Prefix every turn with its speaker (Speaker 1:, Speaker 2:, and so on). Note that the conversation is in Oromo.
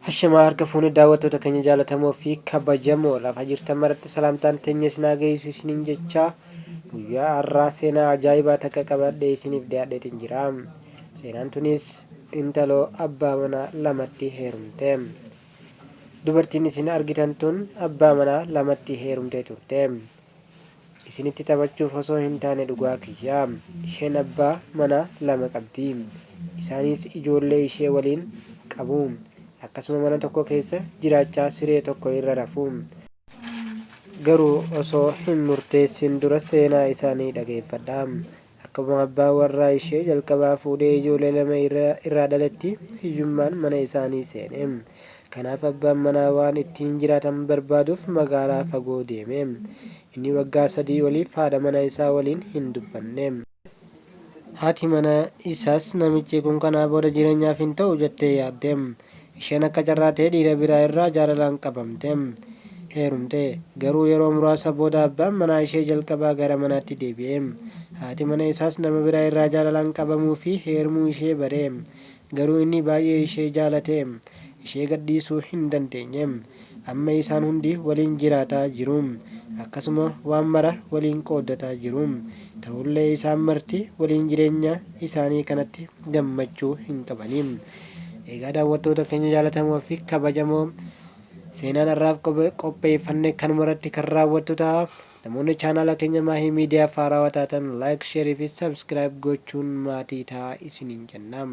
Speaker 1: Ashamaa harka fuune daawwattoota keenya jaalatamoo fi kabajamoo lafa jirtan maratti salaamtaan teenya isin haa geessu isiniin jechaa guyyaa har'aa seenaa ajaa'ibaa takka qabadhee isiniif dhiyaadheetiin jira. Seenaan tunis intaloo abbaa manaa lamatti heerumte. Dubartiin isin argitan tun abbaa manaa lamatti heerumtee turte. Isinitti taphachuuf osoo hin taane dhugaa kiyya. Isheen abbaa manaa 2 qabdi. Isaanis ijoollee ishee waliin qabu. Akkasuma mana tokko keessa jiraachaa siree tokko irra rafu. Garuu osoo hin murteessin dura seenaa isaanii dhageeffadhaa. Akkuma abbaan warraa ishee jalqabaa fuudhee ijoollee 2 irraa dhaletti hiyyummaan mana isaanii seene. Kanaaf abbaan manaa waan ittiin jiraatan barbaaduuf magaalaa fagoo deeme. Inni waggaa 3 oliif haadha mana isaa waliin hin dubbanne. Haati mana isaas namichi kun kanaa booda jireenyaaf hin ta'u jettee yaadde. Isheen akka carraa ta'ee dhiira biraa irraa jaalalaan qabamte. Heerumte. Garuu yeroo muraasa booda abbaan manaa ishee jalqabaa gara manaatti deebi'e. Haati mana isaas nama biraa irraa jaalalaan qabamuu fi heerumuu ishee bare. Garuu inni baay'ee ishee jaalate. Ishee gadhiisuu hin dandeenye. Amma isaan hundi waliin jiraataa jiru. Akkasuma waan mara waliin qooddataa jiru. Ta'ullee isaan marti waliin jireenya isaanii kanatti gammachuu hin qabani. Egaa daawwattoota keenya jaalatamoo fi kabajamoo seenaan har'aaf qopheeffanne kanuma irratti kan raawwattu ta'a. Namoonni chaanaala keenya Maahii Miidiyaaf haarawaa taatan like, share fi subscribe gochuun maatii ta'a isiniin jenna.